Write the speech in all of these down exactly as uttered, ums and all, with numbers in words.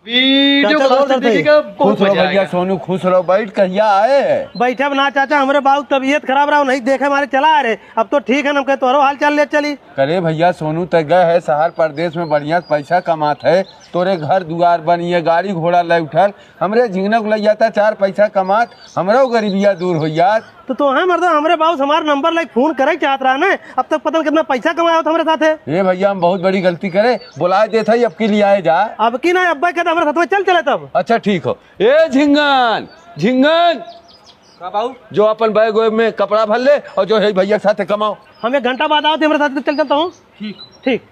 वीडियो चाचा, को और दर्द है। देखिएगा, बहुत खुश रहो मजा भैया आएगा। सोनू, खुश रहो। बैठ, कहिया आए? बैठब ना चाचा, हमरे बाबू तबीयत खराब रहा, नहीं देखे मारे चला आ रहे। अब तो ठीक है, हम कहे तोहरो हाल चाल ले चली। करे भैया सोनू, ते गए है शहर परदेश में, बढ़िया से पैसा कमात है, तोरे घर दुआर बनिए, गाड़ी घोड़ा ले उठल, हमरे झिंगना को ले जाता, चार पैसा कमात, हमरो गरीबिया दूर हो जात। तो तोहे मर्दा हमरे बाबू से हमार नंबर लेके फोन करे चाहत रहा ने, अब तक पता न कितना पैसा कमाया होता हमरे साथे। ए भैया, हम बहुत बड़ी गलती करे, बुलाए देत हई, अब की लियाए जा। अब की ना, अब्बा कहता हमरे साथ में चल चले तब। अच्छा ठीक हो। ए झिंगन, झिंगन, का बाबू? जो अपन बैग वैग में कपड़ा भर ले और जो है भैया के साथे कमाओ। हम एक घंटा बाद आवत ही, हमरे साथे चल चलता हूँ। ठीक। ठीक।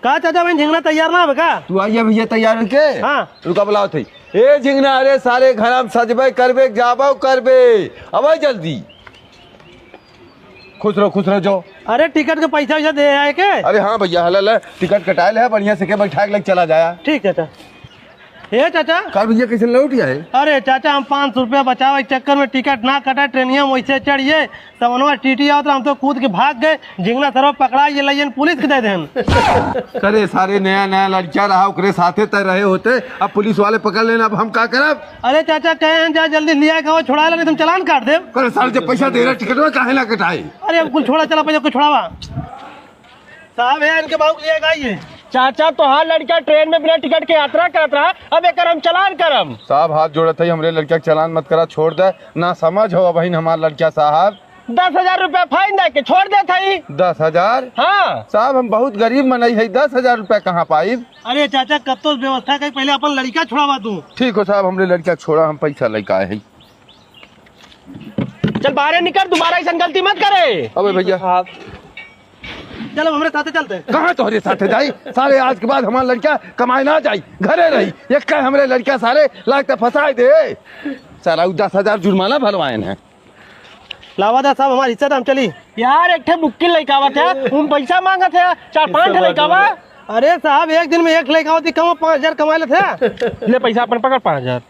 का चाचा, बहिन झिंगना तैयार ना हवे का? तू आइए भैया तैयार होके। हाँ। रुका बुलाओ थे। ए झिंगना, अरे सारे घर हम सजबे करबे, जाबो करबे। अबे जल्दी। खुश रहो, खुश रहो, जो। अरे टिकट के पैसा वैसा दे आए के? अरे हाँ भैया, हला ले, टिकट कटाए ले, बढ़िया से के बैठा के लेके चला जाया। ठीक चाचा। हे चाचा। का भैया, कैसे लौट आए? अरे चाचा, हम पाँच सौ रुपया बचावे के चक्कर में टिकट ना कटा, ट्रेनिया में वैसे चढ़िए, सवनवा टीटी आवत रहा, हम तो कूद के भाग गए, झिंगना सरवा पकड़ा ये लइयन पुलिस के दे देन। करे सारे, नया नया लड़किया रहा, ओकरे साथे तय रहे होते, अब पुलिस वाले पकड़ लेना, अब हम का करब? अरे चाचा, कहे हैं जा जल्दी लिया के आओ, छुड़ा ले, नहीं तुम चालान काट देब। करे सारे, जब पैसा दे रहे टिकट में काहे ना कटाए? अरे अब कुल छोड़ा, चला पैसा कुछ छुड़ावा। साहब, ये इनके बाबू के लिए गाई है। चाचा, तोहार लड़का ट्रेन में बिना टिकट के यात्रा करत रहा, अब एकर हम चालान करम। साहब, हाथ जोड़त हई, हमरे लड़का के चालान मत करा, छोड़ दे। ना समझ हो अबहिन हमार लड़का साहब। दस हजार रुपया फाइन दे के छोड़ देत हई। दस हजार? हाँ। साहब, हम बहुत गरीब मनई हई, दस हजार रुपया कहाँ पाइब? अरे चाचा, कत्तो व्यवस्था करी, पहले अपन लड़का छुड़ावा तू। ठीक हो साहब, हमरे लड़का छोड़ा, हम पैसा लेके आए हई। चल बाहरे निकल, दोबारा ऐसन गलती मत करे। अबे भैया। साहब। चल, अब हमरे साथे चलते। कहाँ तोहरे साथे जाई? सारे आज के बाद हमार लड़का कमाए ना जाई, घरे रही। एक का हमरे लड़का सारे लागते फंसाए दे। सारा उ दस हजार जुर्माना भरवाएन है। लावा दा साहब, हमार हिस्सा तो हम चली। यार, एक ठे मुक्किल लइका आवत है, उन पैसा मांगत है, चार पाँच ठे लइका बा। अरे साहब, एक दिन में एक लइका होती, कम पाँच हजार कमा लेते हैं। ले पैसा अपन पकड़, पाँच हजार।